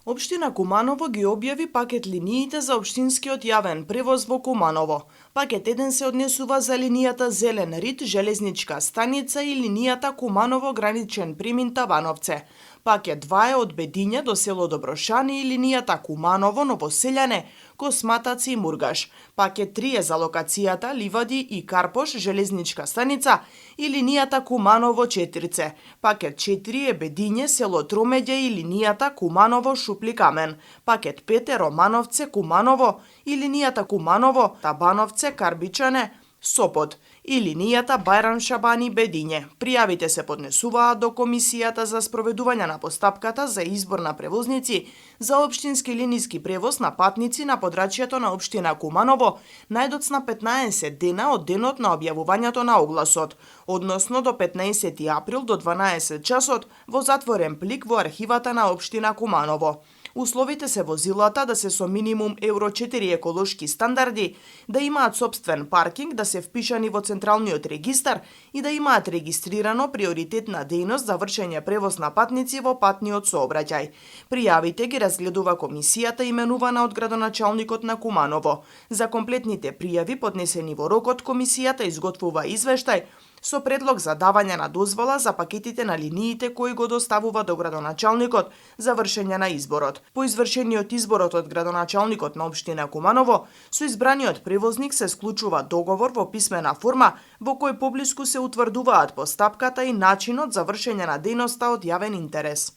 Општина Куманово ги објави пакет линиите за општинскиот јавен превоз во Куманово. Пакет 1 се однесува за линијата Зелен Рид, железничка станица и линијата Куманово граничен премин Табановце. Пакет 2 е од Бедиње до село Доброшани и линијата Куманово, Новоселјане, Косматаци и Мургаш. Пакет 3 е за локацијата Ливади и Карпош, железничка станица и линијата Куманово Четирце. Пакет 4 е Бедиње, село Тромеѓа и линијата Куманово Шупли Камен. Пакет 5 е Романовце, Куманово и линијата Куманово, Табановце, Карбичане, Сопот и линијата Бајрам Шабани Бедиње. Пријавите се поднесуваат до Комисијата за спроведување на постапката за избор на превозници за општински линиски превоз на патници на подрачјето на општина Куманово најдоцна 15 дена од денот на објавувањето на огласот, односно до 15 април до 12 часот во затворен плик во архивата на општина Куманово. Условите се возилата да се со минимум Евро 4 еколошки стандарди, да имаат сопствен паркинг, да се впишани во Централниот регистар и да имаат регистрирано приоритетна дејност за вршење превоз на патници во патниот сообраќај. Пријавите ги разгледува комисијата именувана од градоначалникот на Куманово. За комплетните пријави поднесени во рокот, комисијата изготвува извештај со предлог за давање на дозвола за пакетите на линиите кои го доставува до градоначалникот за вршење на изборот. По извршениот изборот од градоначалникот на општина Куманово, со избраниот превозник се склучува договор во писмена форма во кој поблиску се утврдуваат постапката и начинот за вршење на дејноста од јавен интерес.